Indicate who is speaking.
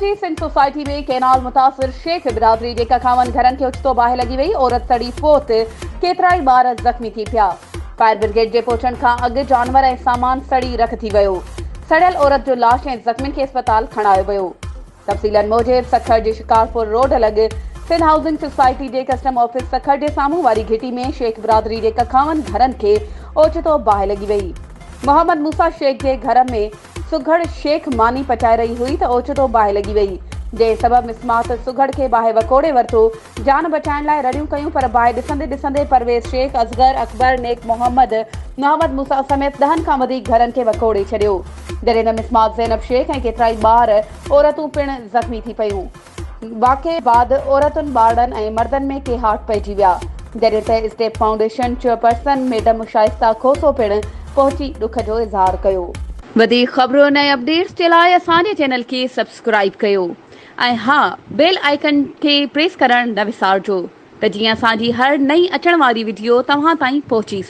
Speaker 1: جي Sindh society ۾ canal متاثر شيخ برادري جي ڪکاون گهرن کي اوچتو باهه لڳي وئي، عورت سڙي فوت، ڪيترائي ٻار زخمي ٿي پيا. فائر برگيڊ جي پهچڻ کان اڳ جانور ۽ سامان سڙي رک ٿي ويو. سڙيل عورت جو لاش ۽ زخمين کي اسپتال کڻايو ويو. تفصيلن موجب سکر جي شڪارپور روڊ لڳ سنڌ هائوسنگ سوسائٽي جي ڪسٽم آفيس سکر جي سامهون واري گهٽي ۾ شيخ برادري جي ڪکاون گهرن کي اوچتو باهه لڳي وئي. محمد موسيٰ شيخ جي گهر ۾ سگهڙ شيخ ماني پچائي رهي هئي ته اوچتو باهه لڳي وئي، جنهن سبب مسمات سگهڙ کي باهه وڪوڙي ورتو، جان بچائڻ لاء رڙيون ڪيون پر باهه ڏسندي ڏسندي پرويز شيخ، اصغر، اڪبر، نيڪ محمد، محمد موسيٰ سميت ڏهن کان وڌيڪ گهرن کي وڪوڙي ڇڏيو، جڏهن ته مسمات زينب شيخ ۽ ڪيترائي ٻار، عورتون پڻ زخمي ٿي پيون. واقعي بعد عورتن، ٻارڙن ۽ مردن ۾ ڪيهاٽ پئجي ويا، جڏهن ته step foundation chairperson madam Shaista Khoso پڻ پهچي ڏک جو اظهار ڪيو. وڌيڪ خبرن ۽ اپڊيٽس جي لاء اسان جي چينل کي سبسڪرائيب ڪيو ۽ ها بيل آئيڪن کي پريس ڪرڻ نه وسارجو ته جيئن اسان جي هر نئين اچڻ واري وڊيو توهان تائين پهچي سگهي.